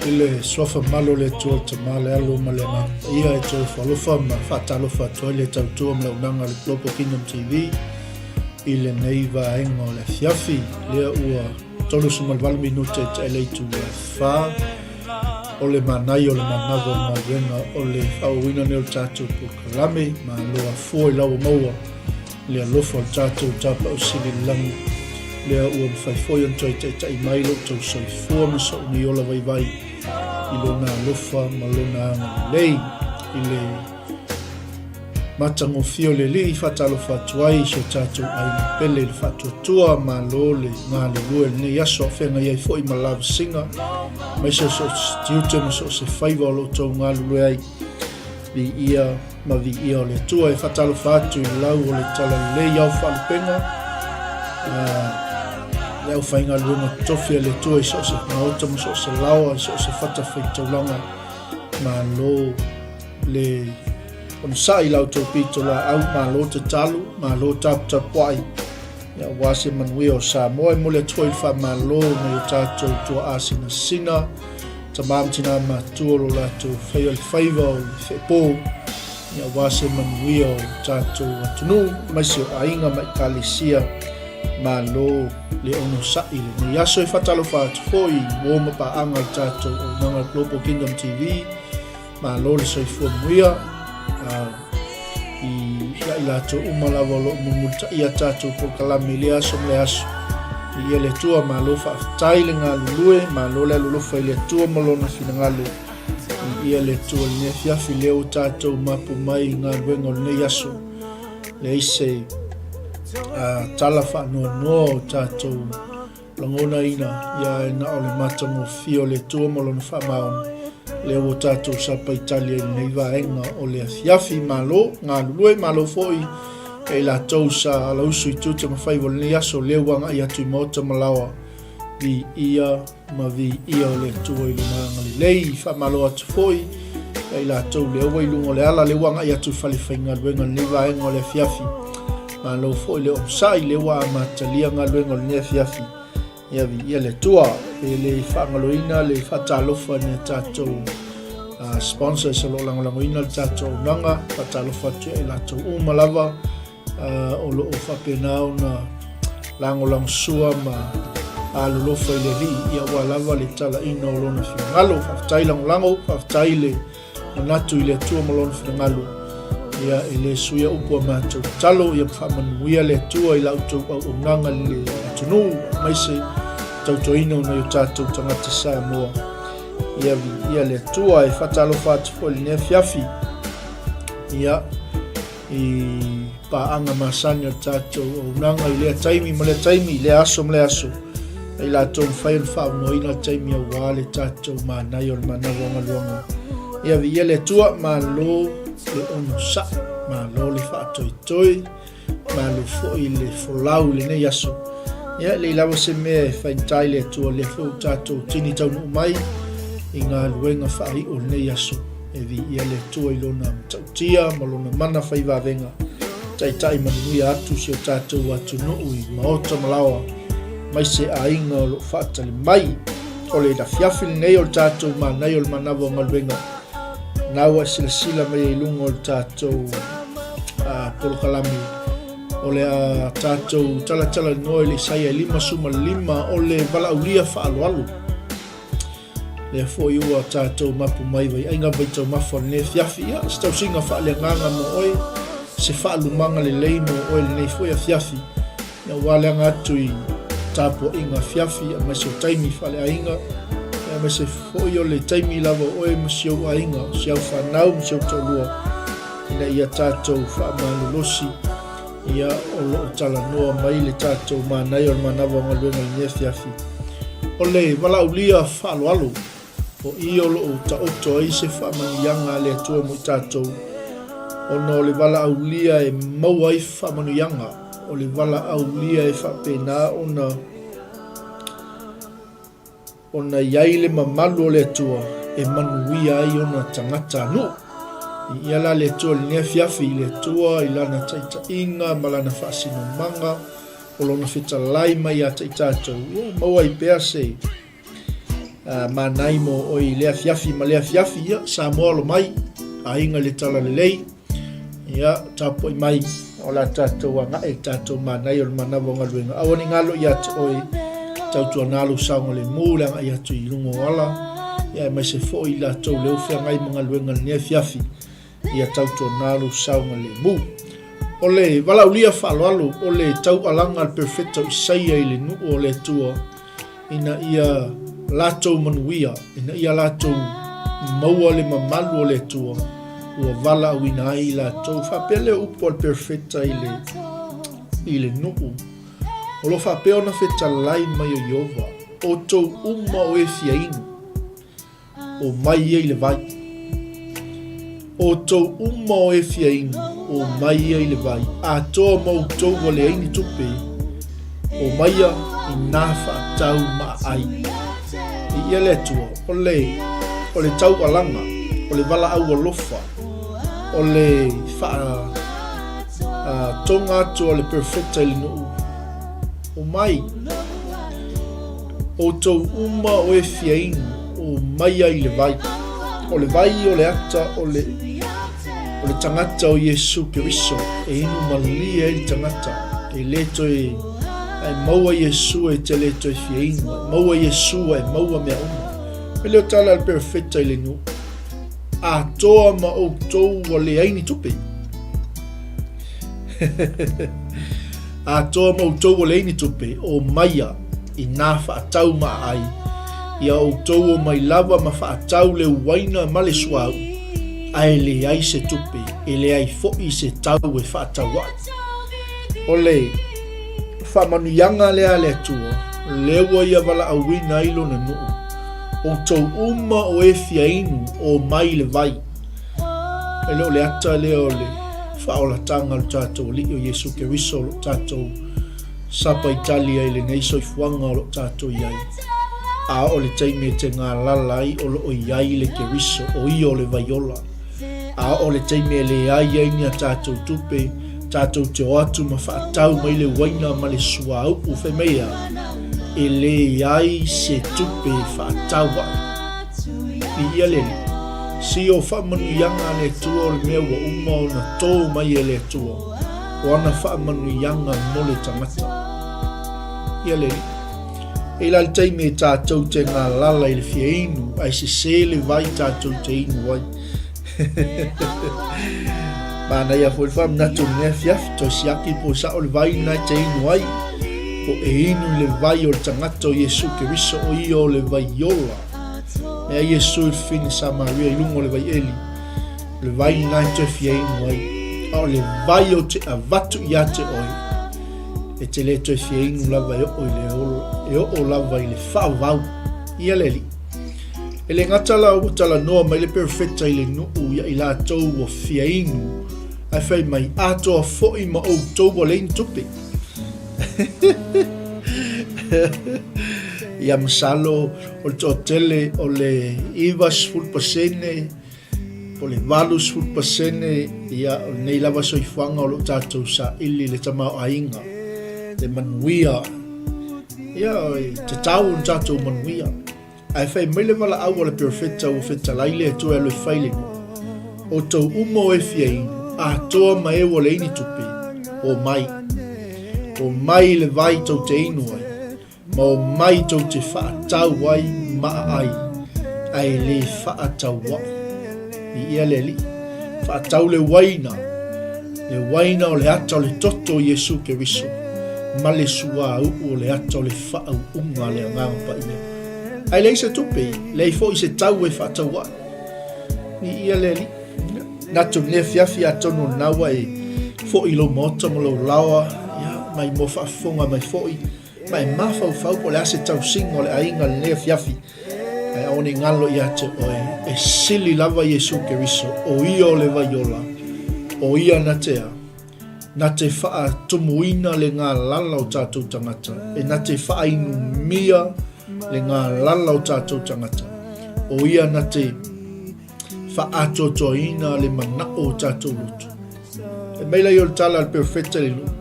I le suafa malo le Atua le Tama le Alo ma le Agaga Paia e toe falofa ma faatalofa atu ai le tautua ma le auaunaga a le Global Kingdom TV i lenei vaega o le afiafi lea ua 38 minute e taele i tula 4 o le manaia o le manava o galuega o le faaauauina nei o le tatou polokalame malo afua i lau maua le alofa o le tatou Tapaau Sili i le lagi lea ua mafai foi ona toe taitai mai lo outou soifua ma so'u nei ola vaivai i lona alofa ma lona agalelei i le matagofie o le Alii. Faatalofa atu ai i si o tatou aiga pele i le faatuatua, malo le galulue i lenei aso, a feagai ai foi ma lavasiga, aemaise o so o se tiute ma so o se faiva o lo outou galulue ai. Viia ma viia o le Atua. E faatalofa atu i lau o le Talalelei ao faalupega, le aufaigaluega totofi a le Atua i so o se maota ma so o se laoa, i so o se fatafaitaulaga. Malo le onosai i la outou pitolaau, malo tatalo, malo taputapuai aua se manuia o Samoa. E momoli atu foi le faamalo nai o tatou tuaa sinasina, tama ma tina matua o lo latou faia le faiva o le feepo aua se manuia o tatou atunuu, aemaise o aiga ma ekalesia. Malo le onosai i lenei aso. E faatalofa atu foi i uo ma paaga o le tatou auaunaga Global Kingdom TV. Malo le soifua manuia i a i latou uma lava o lo o mulimulitaia tatou polokalame i lea aso ma lea aso. Viia le Atua, malo faafetai le galulue, malo le alolofa i le Atua ma lona finagalo. Viia le Atua i lenei afiafi lea ua tatou mapu mai i galuega o lenei aso. Leai se tala faanoanoa o tatou lagonaina, ia ae na o le matagofie o le Atua ma Lona faamaoni, lea ua tatou sapaitali ai i lenei vaega o le afiafi. Malo galulue, malo foi ia i latou sa alausu i tiute ma faiva o lenei aso, lea ua agai atu i maota ma laoa. Viia ma viia o le Atua i Lona agalelei. Faamalo atu foi ia i latou lea ua i luga o le ala, lea ua agai atu i fale faigaluega i lenei vaega o le afiafi. Malo foi le onosai, lea ua amatalia galuega o lenei afiafi. Ia viia le Atua. E le faagaloina le faatalofa i tatou sponsors o lo o lagolagoina le tatou auaunaga. Faatalofa atu ia i latou uma lava o lo o faapena ona lagolagosua ma alolofa i le Alii, ia aua lava le talaina o lona finagalo. Faafetai lagolago, faafetai le manatu i le Atua ma lona finagalo. Ia e le suia upu a matou tatalo, ia faamanuia le Atua i la outou auaunaga i le atunuu, aemaise tautuaina o nai o tatou tagata Samoa. Ia viia le Atua. E faatalofa atu foi i lenei afiafi. Ia i paaga masani o le tatou auaunaga i lea taimi ma lea taimi, i lea aso ma lea aso, i latou mafai ona faaaunoaina le taimi aua le tatou manaia o le manava o galuega. Ia viia le Atua, malo le onosai, malo le faatoetoe, malo foi le folau i lenei aso. Ia, lei lava se mea e faigata i le Atua, lea foi ua tatou tini taunuu mai i galuega faaiu o lenei aso. E viia le Atua i Lona matautia ma Lona mana fai vavega, taitai manuia atu si o tatou atunuu i maota ma laoa, aemaise aiga o lo o faatali mai. O le afiafi lenei o le tatou manaia o le manava o galuega, na ua e silasila mai ai i luga o le tatou polokalame, o le a tatou talatalanoa i le Isaia 55, o le valaaulia faaaloalo. Lea foi ua tatou mapu mai vaiaiga vaitaumafa o lenei afiafi. Ia, se tausiga faaleagaga mo oe, se faalumaga lelei mo oe lenei foi afiafi. Ia, aua le aga atu i tapuaiga afiafi, aemaise o taimi faaleaiga, aemaise foi o le taimi lava o oe ma si ou aiga, si au fanau ma si ou toalua, ina ia tatou faamalolosi. Ia, o lo o talanoa mai le tatou manaia o le manava o galuega i lenei afiafi. O le valaaulia faaaloalo, o i o lo o taoto ai se faamanuiaga a le Atua mo i tatou, ona o le valaaulia e maua ai faamanuiaga, o le valaaulia e faapena ona Ona i ai le mamalu o le Atua e manuia ai ona tagata nuu. Viia la le Atua i lenei afiafi, i le Atua i lana taitaiga ma lana faasinomaga o lona fetalai mai ia te i tatou. Ia maua ai pea se manai mo oe i lea afiafi ma lea afiafi. Ia, Samoa alo mai, aiga i le talalelei. Ia, tapuai mai, o la tatou agai, tatou manaia o le manava o galuega. Aua ne i galo ia te oe, tautuana lou saogalemu le agai atu i luga o ala, ia aemaise foi i latou lea ua feagai ma galuega i lenei afiafi, ia tautuana lou saogalemu. O le valaaulia faaaloalo, o le taualaga a le Perofeta o Isaia i le nuu o le Atua, ina ia latou manuia, ina ia latou maua le mamalu o le Atua ua valaauina ai i latou. Faapea lea upu a le perofeta i le, i le nuu. O lo o faapea ona fetalai mai o Ieova, outou uma o e fia inu, omai ia i le vai. Outou uma o e fia inu, omai ia i le vai, atoa ma outou ua leai ni tupe, omaia i nā faatau ma aai. Viia le Atua, o le, o le taualaga, o le valaau alofa, o le faa, toga atu a le perofeta i le nuu, Omai, outou uma o e fia inu, omaia i le vai. O le vai o le ata o le, o le tagata o Iesu Keriso, e inu malie ai le tagata, e le toe, a e maua Iesu e te le toe fia inu, a e maua Iesu a e maua mea uma. E le o tala a le perofeta i le nuu, atoa ma outou ua leai ni tupe. Atoa ma outou ua leai ni tupe, omaia i nā faatau ma aai, ia outou omai lava ma faatau le uaina ma le suauu, ae leai se tupe, e leai foi se tau e faatau ai. O le faamanuiaga lea a le Atua, lea ua Ia valaauina ai Lona nuu, outou uma o e fia inu, omai i le vai. E le o le ata lea o le faaolataga o le tatou Alii o Iesu Keriso o lo o tatou sapaitali ai i lenei soifuaga o lo o tatou i ai. A oo le taimi e te galala ai o lo o i ai le Keriso, o ia o le vaiola. A oo le taimi e leai ai ni a tatou tupe, tatou te o atu ma faatau mai le uaina ma le suauu, fai mai e a? E leai se tupe e faatau ai. Viia le Alii. Si o faamanuiaga a le Atua o le mea ua uma ona tō mai e le Atua, o ana faamanuiaga mo le tagata. Ia le Alii. E i la le taimi e tātou te galala i le fia inu, ae sesē le vai tātou te inu ai. Manaia foi le faamanatu o lenei afiafi, toe siaki po o sao le vai lena e te inu ai, po e inu i le vai o le tagata o Iesu Keriso, o ia o le vai ola. Mea Iesu i le fine Samaria i luga o le vai eli, o le vai lena e toe fia inu ai, a o le vai ou te avatu ia te oe, e te le toe fia inu lava e oo i le ola, e oo lava i le faavavau. Ia le Alii. E le gata la ua talanoa mai le perofeta i le nuu ia i latou ua fia inu, ae fai mai, atoa foi ma outou ua leai ni tupe. Ia masalo o le toatele o le 90% po o le 80% ia o lenei lava soifuaga o lo o tatou saili le tamaoaiga, le manuia. Ia e tatau ona tatou manuia. Ae fai mai le valaau a le perofeta ua fetalai le Atua e alu e fai le nuu, Outou uma o e fia inu, atoa ma e ua leai ni tupe, omai. Omai i le vai tou te inu ai, ma omai tou te faatau ai ma aai, ae le faataua'i. Viia le Alii. Faatau le uaina, le uaina o le ata o le toto o Iesu Keriso, ma le suauu o le ata o le faauuga a le Agaga Paia. Ae leai se tupe, leai foi se tau e faataua'i. Viia le Alii. Manatu i lenei afiafi atonu o lena ua e foi i lou maota ma lou laoa, ia, mai moa faafofoga mai foi, ma e mafaufau po o le a se tausiga o le aiga i lenei afiafi. Ae aua ne i galo ia te oe, e sili lava Iesu Keriso, o ia o le vai ola, o ia na te a, na te faatumuina le galala o tatou tagata, e na te faainumia le galala o tatou tagata, o ia na te faaatoatoaina le manao o tatou loto. Fai mai laia o le tala a le perofeta i le nuu,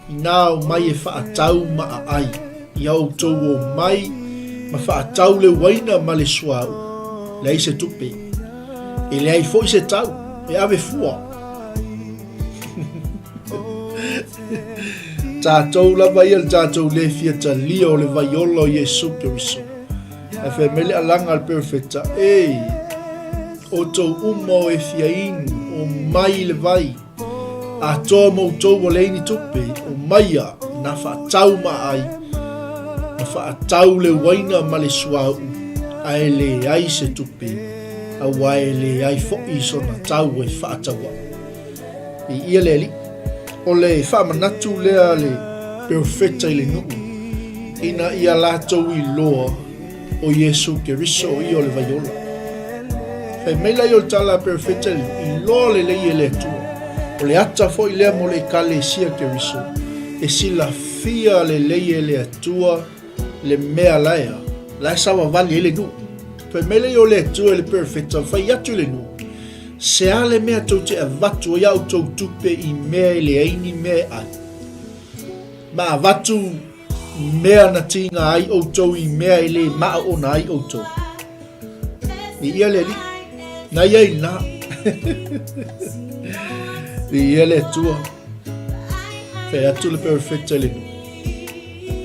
Inā omai e faatau ma aai, ia outou omai ma faatau le uaina ma le suauu, leai se tupe, e leai foi se tau, e ave fua. Tatou lava ia le tatou le fia talia o le vai ola o Iesu Keriso. Ae fai mai le alaga a le perofeta, E, outou uma o e fia inu, omai i le vai, Atoa ma outou ua leai ni tupe, omaia na faatau ma ai, na faatau le uaina ma le suauu, ae leai se tupe, aua e leai foi sona tau e faatau ai. Viia le Alii. O le faamanatu lea a le perofeta i le nuu, ina ia latou iloa o Iesu Keriso o ia o le vai ola. Fai mai laia o le tala a Perofeta iloa lelei e le Atua. O le ata foi lea mo le Ekalesia Keriso, e silafia lelei e le Atua le mea la e a, la e savavali ai le nuu. Fai mai laia o le Atua i le Perofeta, fai atu i le nuu, Se a le mea tou te avatu ai a outou tupe i mea e leai ni mea e ai? Ma avatu mea na tiga ai outou i mea e lē maoona ai outou. Viia le Alii. Na ia i lena. Viia le Atua. Fai atu le perofeta i le nuu.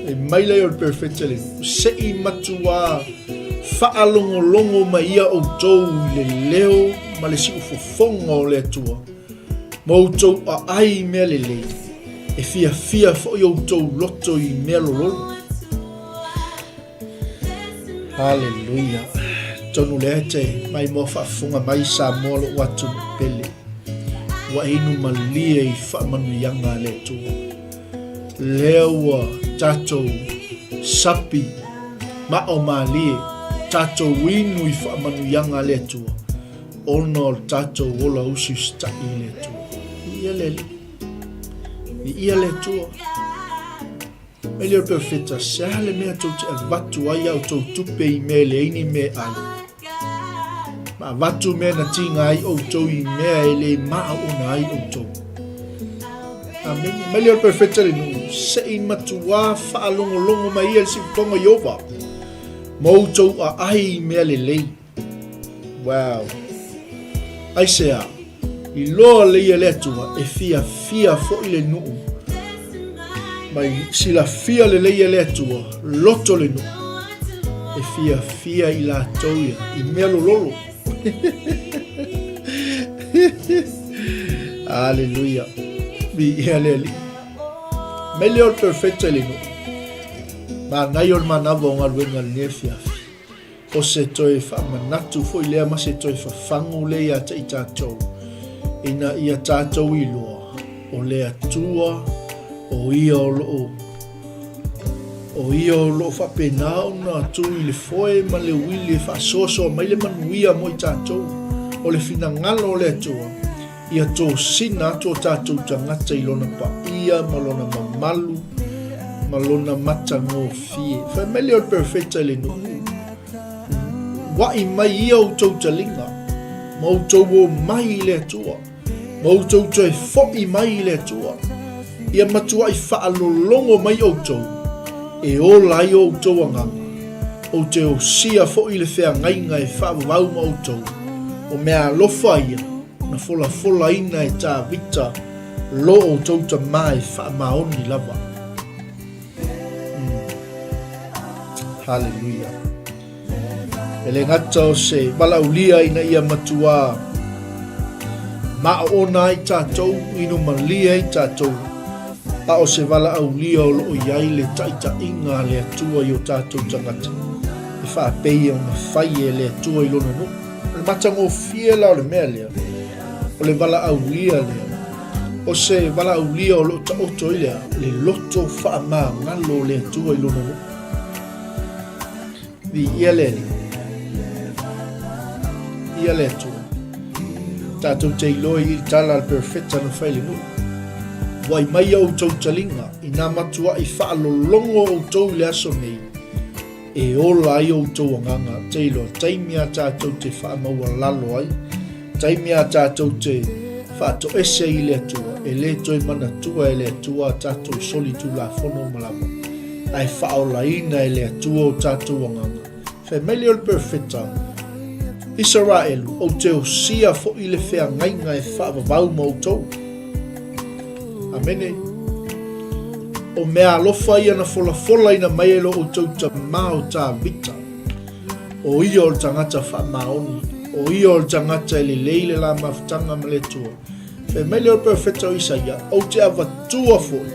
Fai mai lea o le perofeta i le nuu. Se i matuā faalogologo mai ia outou i le leo ma le siufofoga o le Atua. Ma outou aai i mea lelei, e fiafia foi outou loto i mea lololo. Haleluia. Tonu lea e te maimoa faafofoga mai Samoa lou atunuu pele. Ua e inu malie i faamanuiaga a le Atua. Lea ua tatou sapi mao malie, tatou inu i faamanuiaga a le Atua. Ona o le tatou ola usiusitaʻi i le Atua. Viia le Alii. Viia le Atua. Mai lea o le perofeta, se a le mea tou te avatu ai a outou tupe i mea e leai ni mea e ai? Ma avatu mea na tiga ai outou i mea e le maoona ai outou. Amene. Mai lea o le perofeta le nuu, se i matuā faalogologo mai ia le siufofoga o Ieova, ma outou aai i mea lelei. Wow. Aisea? Iloa lelei e le Atua e fiafia foi le nuu. Mai silafia lelei e le Atua, loto le nuu. E fiafia i latou ia, i mea lololo. Aleluia. Viia le Alii. Mai lea o le perofeta i le nuu. Manaia o le manava o galuega i lenei afiafi. O se toe faamanatu foi lea ma se toe fafagu lea ia te i tatou, ina ia tatou iloa, o le Atua, o Ia o lo o, o Ia o lo o faapena ona tu i le foe ma le uili e faasoasoa mai le manuia mo i tatou. O le finagalo o le Atua, Ia tosina atu o tatou tagata i lona paia ma lona mamalu ma lona matagofie. Fai mai lea o le perofeta i le nuu, Waʻi mai ia outou taliga, ma outou o mai i le Atua, ma outou toe foʻi mai i le Atua. Ia matuaʻi faalologo mai outou, e ola ai o outou agaga. Ou te osia foʻi le feagaiga e faavavau ma outou, o mea alofa ia, na folafolaina e Tavita lo outou tamā e faamaoni lava. Mm. Haleluia. E le gata o se valaaulia ina ia matuā maoona ai tatou, inu malie ai tatou, a o se valaaulia o lo o i ai le taitaiga a le Atua i o tatou tagata, e faapei ona fai e le Atua i lona nuu. O le matagofie la o le mea lea, o le valaaulia lea, o se valaaulia o lo o taoto ai lea, le loto faamagalo o le Atua i lona nuu. Viia le Alii. Viia le Atua. Tatou te iloa i le tala a le perofeta na fai i le nuu. Wai mai outou taliga, inā matuaʻi faalologo outou i le aso nei, e ola ai outou agaga, te iloa, taimi a tatou te faamaualalo ai, taimi a tatou te faatoese i le Atua, e le toe manatua e le Atua a tatou solitulafono uma lava, ae faaolaina e le Atua o tatou agaga. Fai mai lea o le perofeta, Isaraelu, ou te osia foi le feagaiga e faavavau ma outou. Amene. O mea alofa ia na folafolaina mai e lo outou tamā o Tavita. O ia o le tagata faamaoni. O ia o le tagata e lelei le la mafutaga ma le Atua. Fai mai lea o le perofeta o Isaia, ou te avatua foi,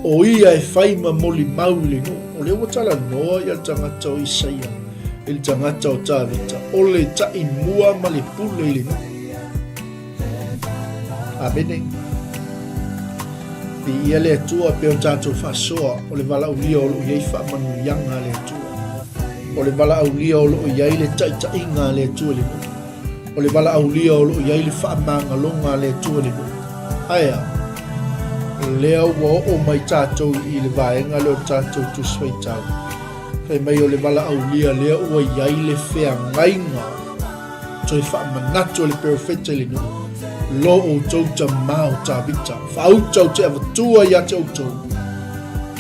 o ia e fai ma molimau i le nuu. O lea ua talanoa ia le tagata o Isaia i le tagata o Tavita, o le taimua ma le pule i le nuu. Amene. Viia le Atua pei ona tatou faasoa, o le valaaulia o lo o i ai faamanuiaga a le Atua. O le valaaulia o lo o i ai le taitaiga a le Atua i le nuu. O le valaaulia o lo o i ai le faamagaloga a le Atua i le nuu. Ae a? Lea ua oo mai tatou i le vaega lea o le tatou Tusi Faitau. Fai mai o le valaaulia lea ua i ai le feagaiga toe faamanatu a le perofeta i le nuu. Lo outou tama o Tavita, faauta ou te avatua ia te outou,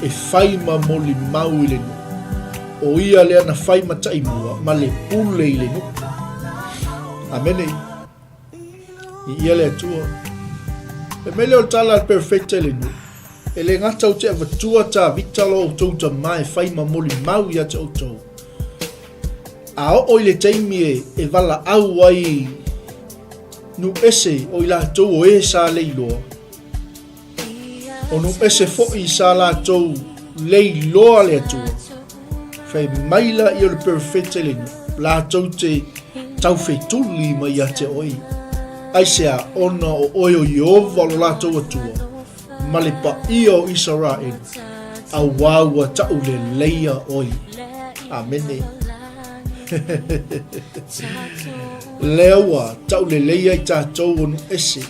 e fai ma molimau i le nuu. O ia lea na fai ma taimua ma le pule i le nuu. Amene. Viia le Atua. Fai mai lea o le tala a le perofeta i le nuu, E le gata ou te avatua Tavita lo outou tama e fai ma molimau ia te outou, a oo i le taimi e, e valaau ai nuu ese o i latou o e sa le iloa, O nuu ese foi sa latou le iloa le Atua, fai mai laia o le perofeta i le nuu, latou te taufetuli mai ia te oe. Aisea, ona o oe o Ieova lo latou Atua, ma le paia o Isaraelu, auā ua tauleleia oe. Amene. Lea ua tauleleia i tatou o nuu ese.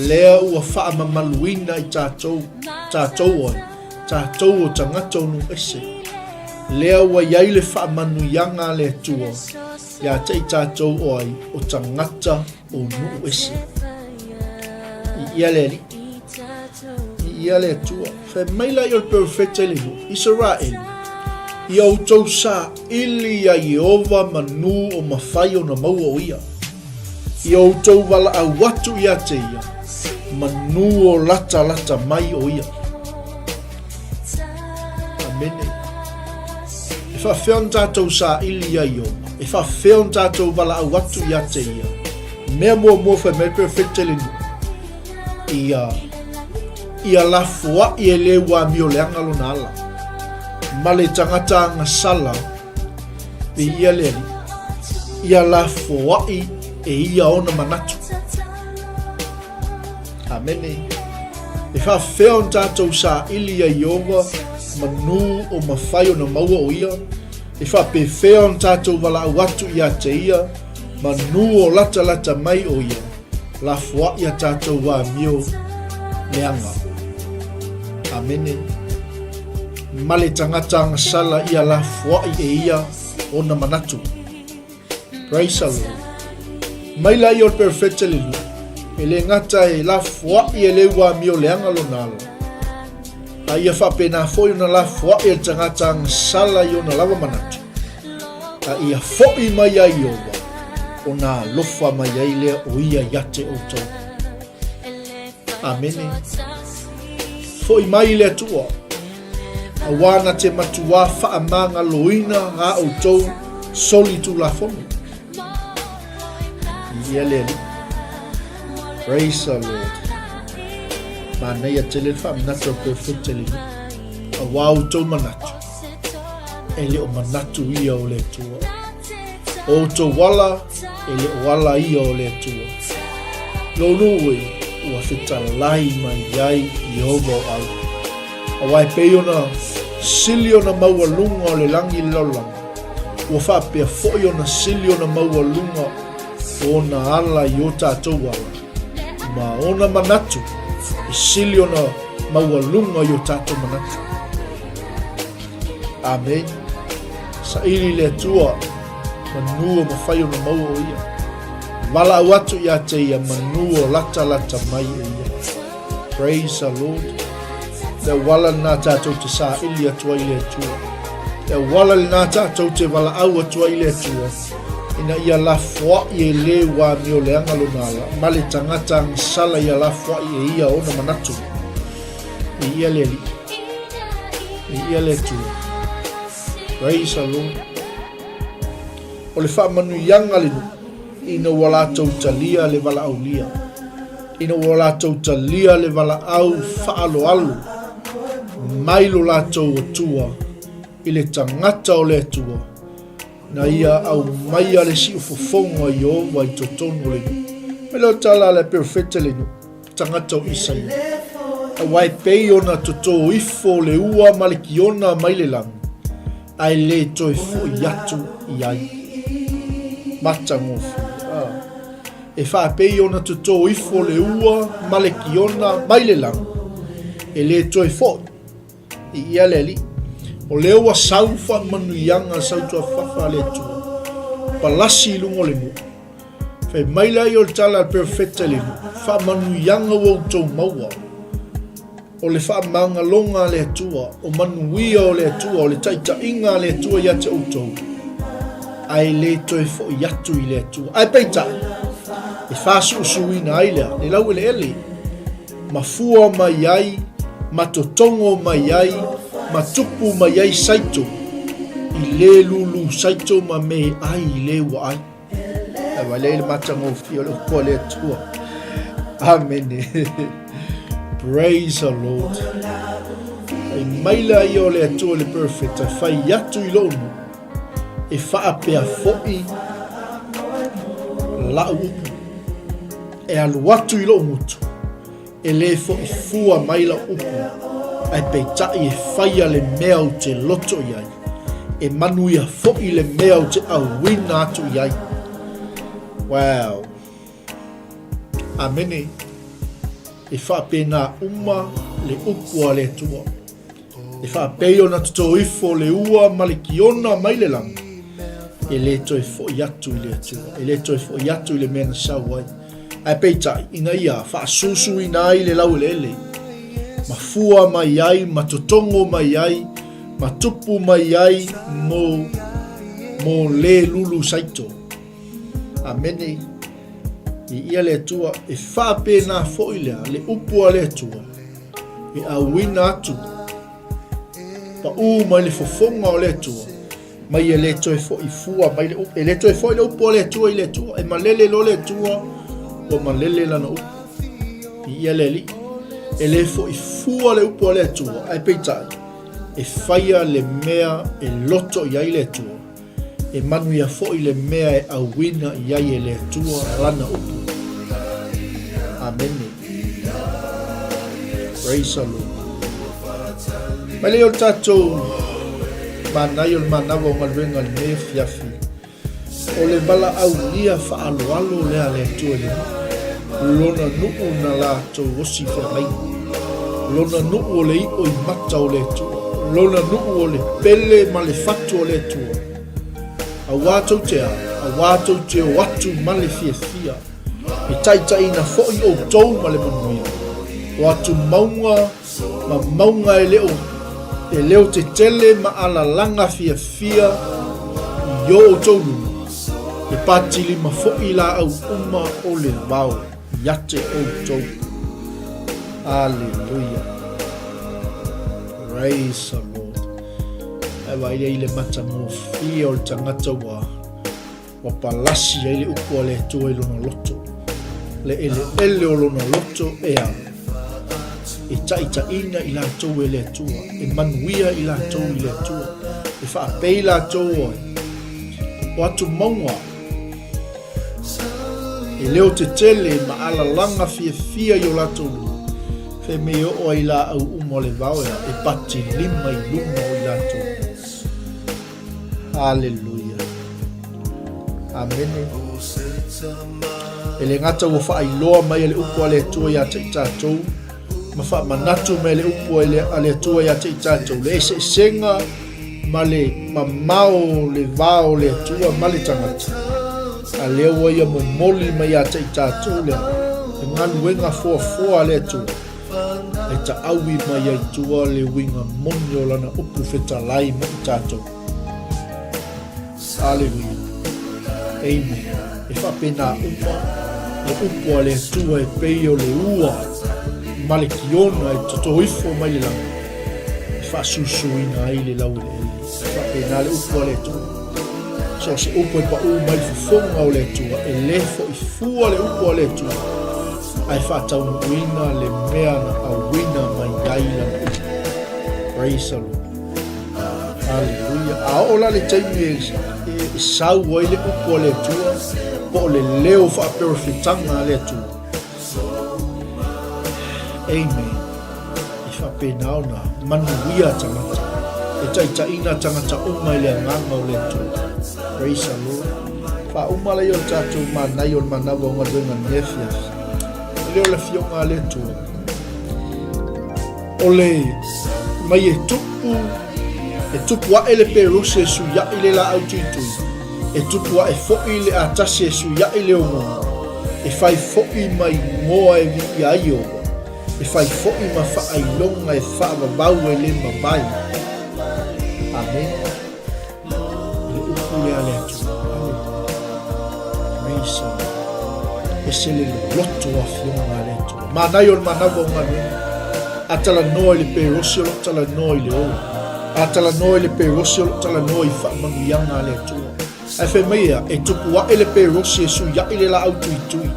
Lea ua faamamaluina i tatou, tatou ai, tatou o tagata o nuu ese. Lea ua i ai le faamanuiaga a le Atua ia te i tatou o ai o tagata o nuu ese. Viia le Alii. Viia le Atua. Fai mai laia o le perofeta i le nuu, Isaraelu, ia outou saili iā Ieova manu o mafai ona maua o ia. Ia outou valaau atu ia te ia, manu o latalata mai o ia. Amene. E faafefea ona tatou saili iā Ieova? E faafefea ona tatou valaau atu ia te ia? Mea muamua fai mai perofeta i le nuu, ia, ia lafoai e le ua amioleaga lona ala, ma le tagata agasala, Viia le Alii. Ia lafoai e ia ona manatu. Amene. E faafefea ona tatou saili ia Ieova manu o mafai ona maua o ia? E faapefea ona tatou valaau atu ia te ia manu o latalata mai o ia? Lafoai a tatou amio leaga. Amene. Ma le tagata agasala ia lafoai e ia ona manatu. Praise the Lord. Mai laia o le perofeta le lua, e le gata e lafoai e le ua amio leaga lona ala, a ia faapena foi ona lafoai e le tagata agasala i ona lava manatu. A ia foi mai ia Ieova, ona alofa mai ai lea o ia ia te outou. Amene. Foi mai le Atua, auā na te matuā faamagaloina a outou solitulafono. Viia le Alii. Praise the Lord. Manaia tele le faamanatu a le perofeta i le nuu. Auā outou manatu, e le o manatu ia o le Atua. O outou ala, e le o ala ia o le Atua. Lou nuu e, ua fetalai mai ai Ieova o au. Auā e pei ona sili ona maualuga o le lagi i le lalolagi, ua faapea foi ona sili ona maualuga o ona ala i o tatou ala, ma ona manatu e sili ona maualuga i o tatou manatu. Amene. Saili le Atua, manu o mafai ona maua o ia. Valaau atu ia te ia, manu o latalata mai e ia. Praise the Lord. Le auala lena tatou te saili atu ai i le Atua. Le auala lena tatou te valaau atu ai i le Atua, ina ia lafoai e le ua amioleaga lona ala, ma le tagata agasala ia lafoai e ia ona manatu. Viia le Alii. Viia le Atua. Praise the Lord. O le faamanuiaga le nuu, ina ua latou talia le valaaulia, ina ua latou talia le valaau faaaloalo mai lo latou Atua i le tagata o le Atua, na ia aumaia le siufofoga o Ieova i totonu o le nuu. Mai lea o le tala a le perofeta i le nuu, tagata o Isaia. Aua e pei ona totō ifo le ua ma le kiona mai le lagi, ae le toe foi atu i ai. Matagofie. Ah. E faapei ona totō ifo le ua ma le kiona mai le lagi, e lē toe foʻi i ia le Alii. O lea ua sau faamanuiaga sautuafafa a le Atua, palasi i luga o le nuu. Fai mai la ia o le tala a le perofeta i le nuu, Faamanuiaga ua outou maua. O le faamagaloga a le Atua, o manuia o le Atua, o le taitaiga a le Atua ia te outou, ae le toe foʻi atu i le Atua. Ae peitai, e fāsuʻusuina ai lea, le laueleele, ma fua mai ai, ma totogo mai ai, ma tupu mai ai saito, i lē lūlū saito ma me ai i lē ua ai. Ae vaai le matagofie o le upu a le Atua. Amene. Praise the Lord. Fai mai la ia o le Atua le perfecta, fai atu i lou nuu, e faapea foi lau upu. E alu atu i lou gutu, E lē foʻi fua mai lau upu, ae peitai e faia le mea ou te loto i ai, e manuia foʻi le mea ou te ʻauina atu i ai. Wow. Amene. E faapena uma le upu a le Atua. E faapei ona totō ifo le ua ma le kiona mai le lagi, e lē toe foʻi atu i le Atua, e lē toe foʻi atu i le mea na sau ai. Ae peitai, ina ia faasusuina ai le laueleele, ma fua mai ai, ma totogo mai ai, ma tupu mai ai mo, mo lē lulu saito. Amene. I ia le Atua, e faapena foʻi lea, le upu a le Atua, e ʻauina atu, paʻū mai le fofoga o le Atua, mai e lē toe foʻi fua mai le upu, e lē toe foʻi le upu a le Atua i le Atua, e malele loa le Atua, ua malele lana upu. I ia le Alii, e lē foʻi fua le upu a le Atua, ae peitai, e faia le mea e loto i ai le Atua, E manuia foi le mea e ʻauina i ai e le Atua lana upu. Amene. Praise the Lord. Mai lea o le tatou manaia o le manawa o galuega lenei afiafi. O le valaaulia faaaloalo lea a le Atua i le nuu. Lona nuu na latou osi feagaiga. Lona nuu o le iʻo i mata o le Atua. Lona nuu o le pele ma le fatu o le Atua. Auā tou te a, auā tou te o atu ma le fiafia, e taitaiina foʻi outou ma le manuia. O atu mauga ma mauga e leo, e leo tetele ma alalaga fiafia i o outou luma, e patilima foʻi laau uma o le vao ia te outou. Aleluia. Praise the Lord. Ae vaai ai le matagofie o le tagata ua ua palasi ai le upu a le Atua i lona loto. Le eleele o lona loto e a e taitaiina i latou e le Atua, e manuia i latou i le Atua, e faapei latou oe. O atu mauga E leo tetele ma alalaga fiafia i o latou luma, fai mai e oo ai laau uma o le vao ea e pati lima i luma o i latou. Haleluia. Amene. E le gata ua faailoa mai e le upu a le Atua ia te i tatou, ma faamanatu mai le upu a le Atua ia te i tatou, le eseesega ma le mamao o le va o le Atua ma le tagata. A lea ua ia momoli mai ia te i tatou lea, le galuega foafoa a le Atua, e taʻaui mai ai tua le uiga moni o lana upu fetalai mo i tatou. Aleluia. Amen. E faapena uma le upu a le Atua e pei o le ua ma le kiona e totō ifo mai le lagi e faasusuina ai le laueleele. E faapena le upu a le Atua. So o se upu e paʻū mai le fofoga o le Atua, e lē foʻi fua le upu a le Atua, ae faataunuuina le mea na auina mai ai lana upu. Praise the Lord. Haleluia. A oo la le taimi e sau ai le upu a le Atua, po o le leo faaperofetaga a le Atua. Amen. E faapena ona manuia tagata. E taitaiina tagata uma i le agaga o le Atua. Praise the Lord. Faauma laia o le tatou manaia o le manava o galuega i lenei afiafi. O lea o le Afioga a le Atua. O le mai e tupu, e tupu ae le perosi e suiaʻi le laau tuitui, e tupu ae foi le atasi e suiaʻi le ogogo, e fai foi ma igoa e viia ai Ieova, e fai foi ma faailoga e faavavau e le mavae. Amene. Le upu lea a le Atua. Aleluia. Praise the Lord. Ese le loloto o afioga a le Atua. Manaia o le manava o galuega. A talanoa i le perosi o lo o talanoa i le ola. A talanoa i le perosi o lo o talanoa i faamanuiaga a le Atua. Ae fai mai ea, e tupu ae le perosi e suiaʻi le laau tuitui.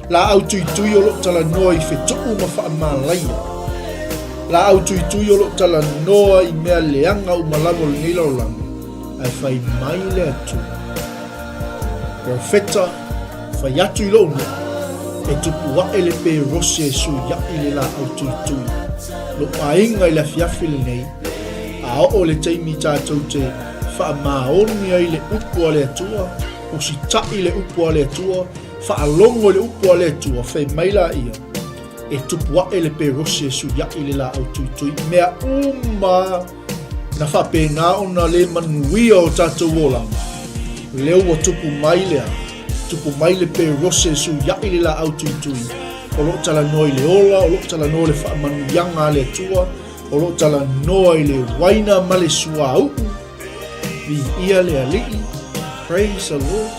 Laau tuitui o lo o talanoa i fetuu ma faamalaia. Laau tuitui o lo o talanoa i mea leaga uma lava o lenei lalolagi, ae fai mai le Atua. Perofeta, fai atu i lou nuu, e tupu ae le perosi e suiaʻi le laau tuitui. Lou aiga i le afiafi lenei, a oo le taimi tatou te faamaoni ai le upu a le Atua, usitaʻi le upu a le Atua, faalogo i le upu a le Atua, fai mai laia, e tupu ae le perosi e suiaʻi le laau tuitui. Mea uma na faapena ona le manuia o tatou olaga, lea ua tupu mai lea, tupu mai le perosi e suiaʻi le laau tuitui, o lo o talanoa i le ola, o lo o talanoa i le faamanuiaga a le Atua, O lo o talanoa i le uaina ma le suauu. Viia le Alii. Praise the Lord.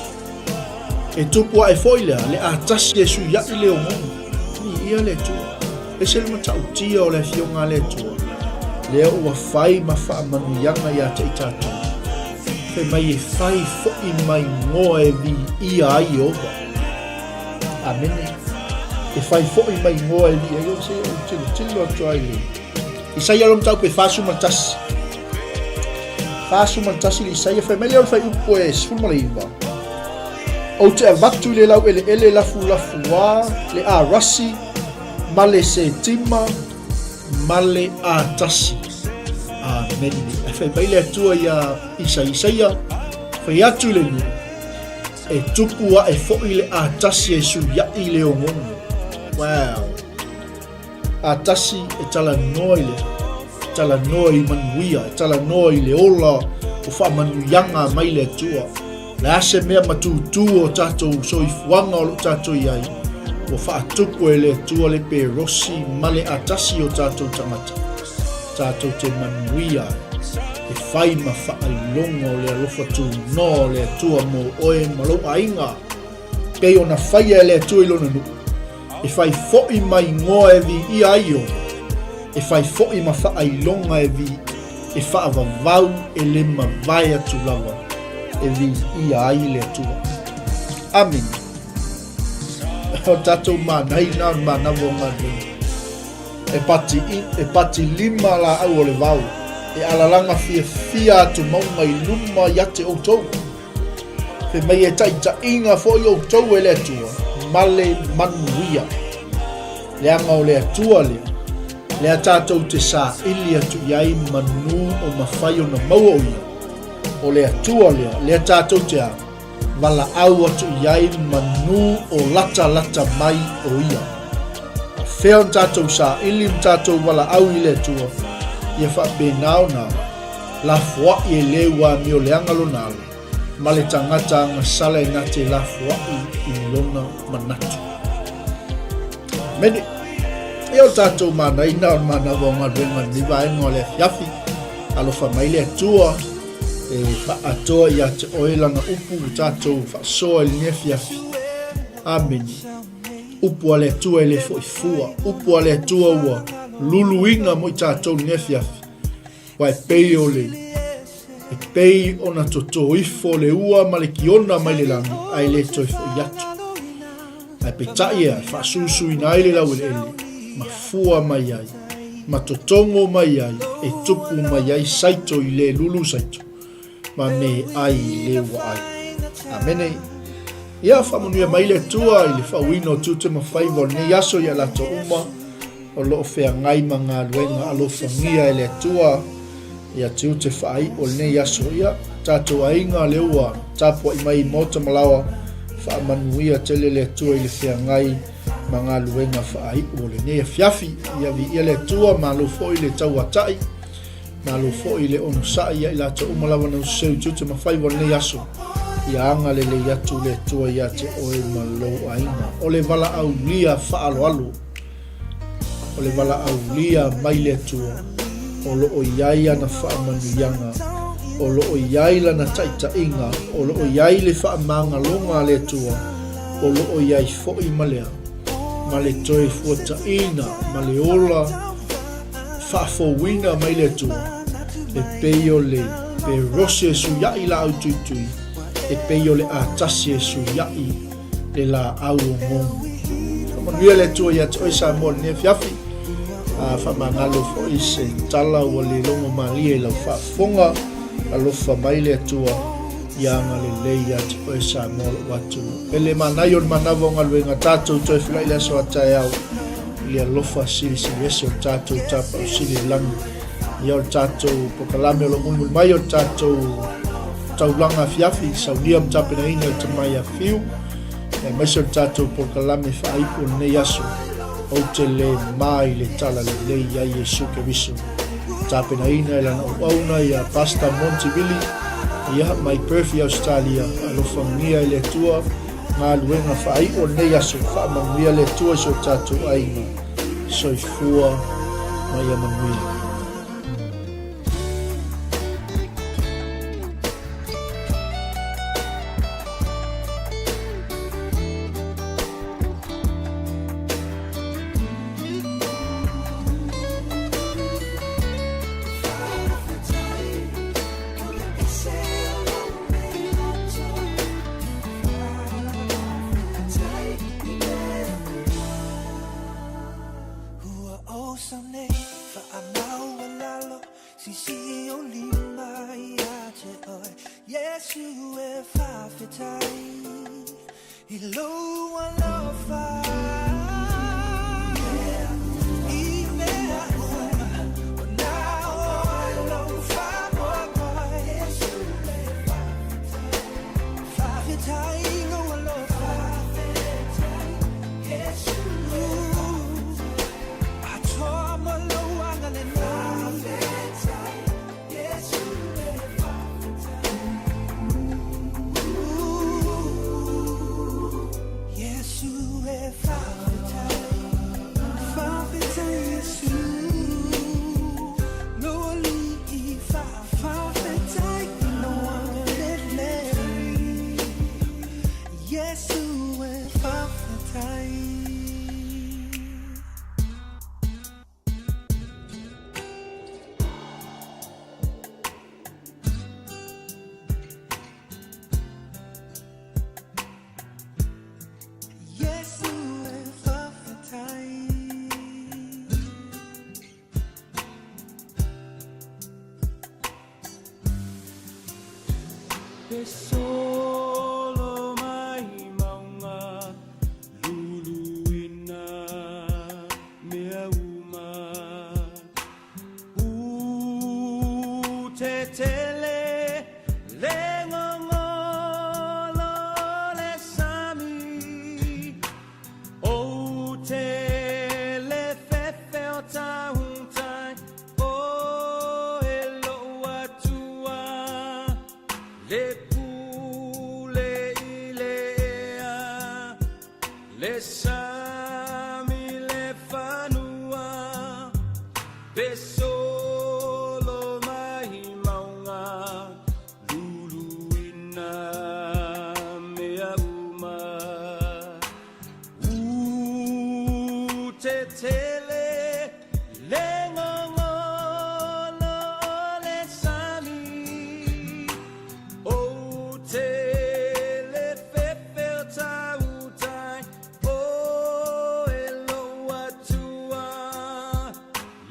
E tupu ae foi lea, le atasi e suiaʻi le ogogo. Viia le Atua. Ese le matautia o le Afioga a le Atua, lea ua fai ma faamanuiaga ia te i tatou. Fai mai e fai foi ma igoa e viia ai Ieova. Amene. E fai foi ma igoa e viia ai Ieova. Se i ou tilotilo atu ai le Isaia lo mataupu e 41. 41 le Isaia, fai mai lea o le fuaiupu e 19. Ou te avatu i le laueleele lafulafuā le arasi ma le setima ma le atasi. Amene. Ae fai mai le Atua iā Isaia, Isaia, fai atu i le nuu, e tupu ae foi le atasi e suiaʻi le ogogo. Wow. Atasi e talanoa i le talanoa i manuia, e talanoa i le ola o faamanuiaga mai le Atua. Le a se mea matūtū o tatou soifuaga o lo o tatou i ai, ua faatupu e le Atua le perosi ma le atasi o tatou tagata. Tatou te manuia ai, e fai ma faailoga o le alofa tunoa o le Atua mō oe ma lou aiga, pei ona faia e le Atua i lona nuu, e fai foi ma igoa e viia ai Ieova, e fai foi ma faailoga e vi, e faavavau e le mavae atu lava e viia ai le Atua. Amene. O tatou manaina o le manawa o galuega. E pati, e pati lima laau o le vao, e alalaga fiafia atu mauga i luma ia te outou. Fai mai e taitaiga foi outou e le Atua ma le manuia. Leaga o le Atua lea, lea tatou te saili atu i ai manu o mafai ona maua o ia. O le Atua lea, lea tatou te a, valaau atu i ai manu o latalata mai o ia. A fea ona tatou saili ma tatou valaau i le Atua, ia faapena ona lafoai e le ua amioleaga lona alo, ma le tagata agasala e na te lafoai i lona manatu. Amene. Ia o tatou manaina o le manawa o galuega i lenei vaega o le afiafi. Alofa mai le Atua e faaatoa ia te oe lana upu ua tatou faasoa i lenei afiafi. Amene. Upu a le Atua e le foi fua. Upu a le Atua ua luluina mo i tatou i lenei afiafi. Ua e pei o le e pei ona toto ifo le ua ma le kiona mai le lagi, ae le toe foʻi atu. Ae peitai ea, e faasusuina ai le laueleele, ma fua mai ai, ma totogo mai ai, e tupu mai ai saito i le lulu saito, ma me ai i le ua ai. Amene. Ia, faamanuia mai le Atua i le faauina o tiute ma faiva o lenei aso ia latou uma o lo o feagai ma galuega alofagia e le Atua ia tiute faaiʻu o lenei aso. Ia. tatou aiga lea ua tapuai mai i Maota Malaoa, faamanuia tele le Atua i le feagai ma galuega faaiu o lenei afiafi. Ia viia le Atua, malo foi le tauatai, malo foi le onosai ia i latou uma lava na useu i tiute ma faiva o lenei aso. Ia agalelei atu le Atua ia te oe ma lou aiga. O le valaaulia faaaloalo. O le valaaulia mai le Atua, o lo o i ai ana faamanuiaga, o lo o i ai lana taitaiga, o lo o i ai le faamagaloga a le Atua, o lo o i ai foi ma lea, ma le toe fuataina ma le ola faafouina mai le Atua, e pei o le perose e suiaʻi laau tuitui, e pei o le atasi e suiaʻi le laau o gogo. Faamanuia le Atua ia te oe Samoa i lenei afiafi. A faamagalo foi se tala ua le logo malie i lau faafofoga. Alofa mai le Atua ia agalelei ia te oe Samoa lou atunuu. Pele manaia o le manava o galuega tatou toe feiloai i le aso a taeao i le alofa silisili ese o le tatou Tapaau Sili i le lagi. Ia o le tatou polokalame o lo o mulimuli mai o le tatou taulaga afiafi, saunia ma tapenaina e le tama ia Fiu, aemaise o le tatou polokalame faaipu o lenei aso, ou te le ma i le talalelei ia Iesu Keriso. Tapenaina e lana auauna ia Pastor Monty Vili, ia mai Perth i Australia, alofagia e le Atua galuega faaiu o lenei aso, faamanuia le Atua i so tatou aiga. Soifua ma ia manuia.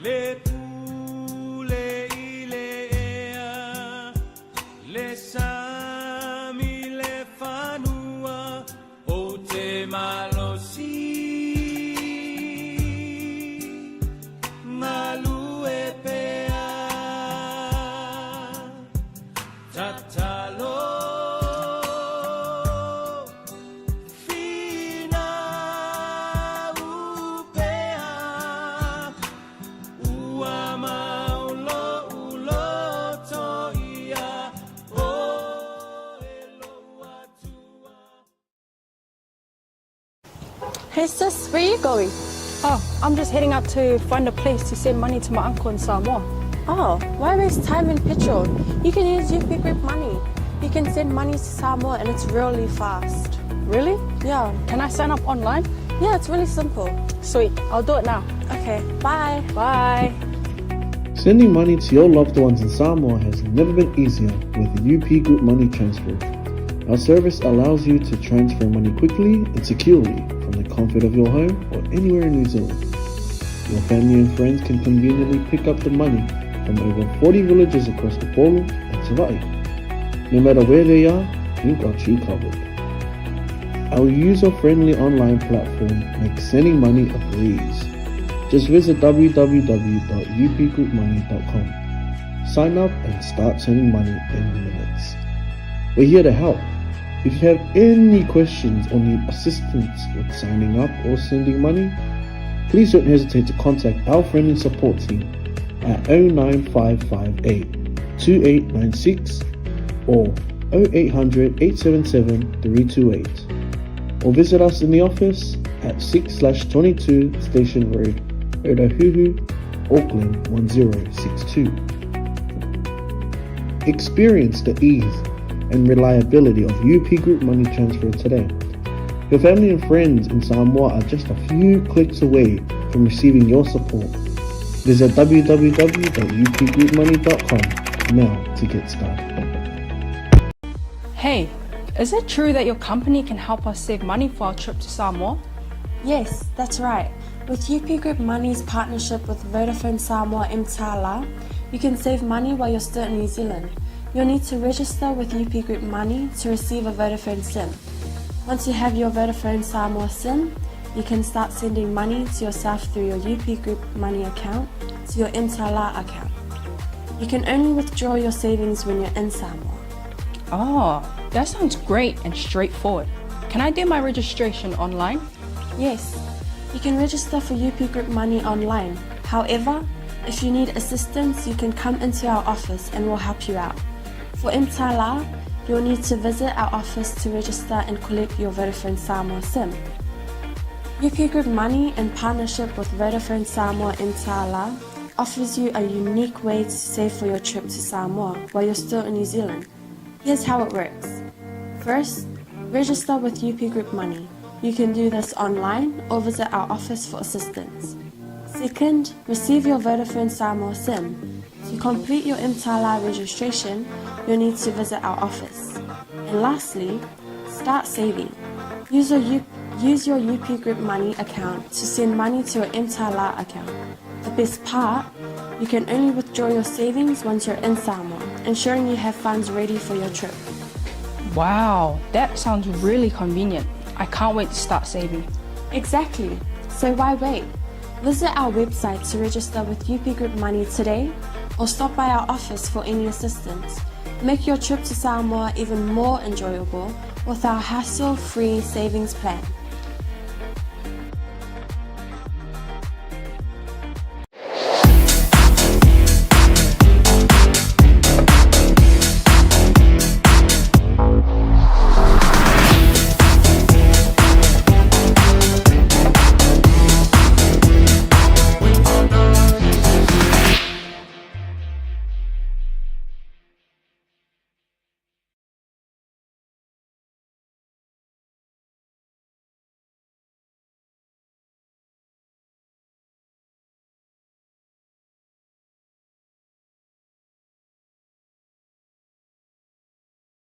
Le pule. Hey sis, where are you going? Oh, I'm just heading out to find a place to send money to my uncle in Samoa. Oh, why waste time and petrol? You can use UP Group Money. You can send money to Samoa and it's really fast. Really? Yeah. Can I sign up online? Yeah, it's really simple. Sweet, I'll do it now. Okay, bye. Bye. Sending money to your loved ones in Samoa has never been easier with UP Group Money Transfer. Our service allows you to transfer money quickly and securely from the comfort of your home or anywhere in New Zealand. Your family and friends can conveniently pick up the money from over 40 villages across the Upolu and Savaii. No matter where they are, we've got you covered. Our user-friendly online platform makes sending money a breeze. Just visit www.upgroupmoney.com. Sign up and start sending money in minutes. We're here to help. If you have any questions or need assistance with signing up or sending money, please don't hesitate to contact our friendly support team at 09558 2896 or 0800 877 328 or visit us in the office at 6 22 Station Road, Otahuhu, Auckland 1062. Experience the ease and reliability of UP Group Money Transfer today. Your family and friends in Samoa are just a few clicks away from receiving your support. Visit www.upgroupmoney.com now to get started. Hey, is it true that your company can help us save money for our trip to Samoa? Yes, that's right. With UP Group Money's partnership with Vodafone Samoa Mtala, you can save money while you're still in New Zealand. You'll need to register with UP Group Money to receive a Vodafone SIM. Once you have your Vodafone Samoa SIM, you can start sending money to yourself through your UP Group Money account to your Mtala account. You can only withdraw your savings when you're in Samoa. Oh, that sounds great and straightforward. Can I do my registration online? Yes, you can register for UP Group Money online. However, if you need assistance, you can come into our office and we'll help you out. For Mtala, you'll need to visit our office to register and collect your Vodafone Samoa SIM. UP Group Money, in partnership with Vodafone Samoa Mtala, offers you a unique way to save for your trip to Samoa while you're still in New Zealand. Here's how it works. First, register with UP Group Money. You can do this online or visit our office for assistance. Second, receive your Vodafone Samoa SIM. To complete your Mtala registration, you'll need to visit our office. And lastly, start saving. Use your, U- use your UP Group Money account to send money to your Mtala account. The best part, you can only withdraw your savings once you're in Samoa, ensuring you have funds ready for your trip. Wow, that sounds really convenient. I can't wait to start saving. Exactly. So why wait? Visit our website to register with UP Group Money today or stop by our office for any assistance. Make your trip to Samoa even more enjoyable with our hassle-free savings plan.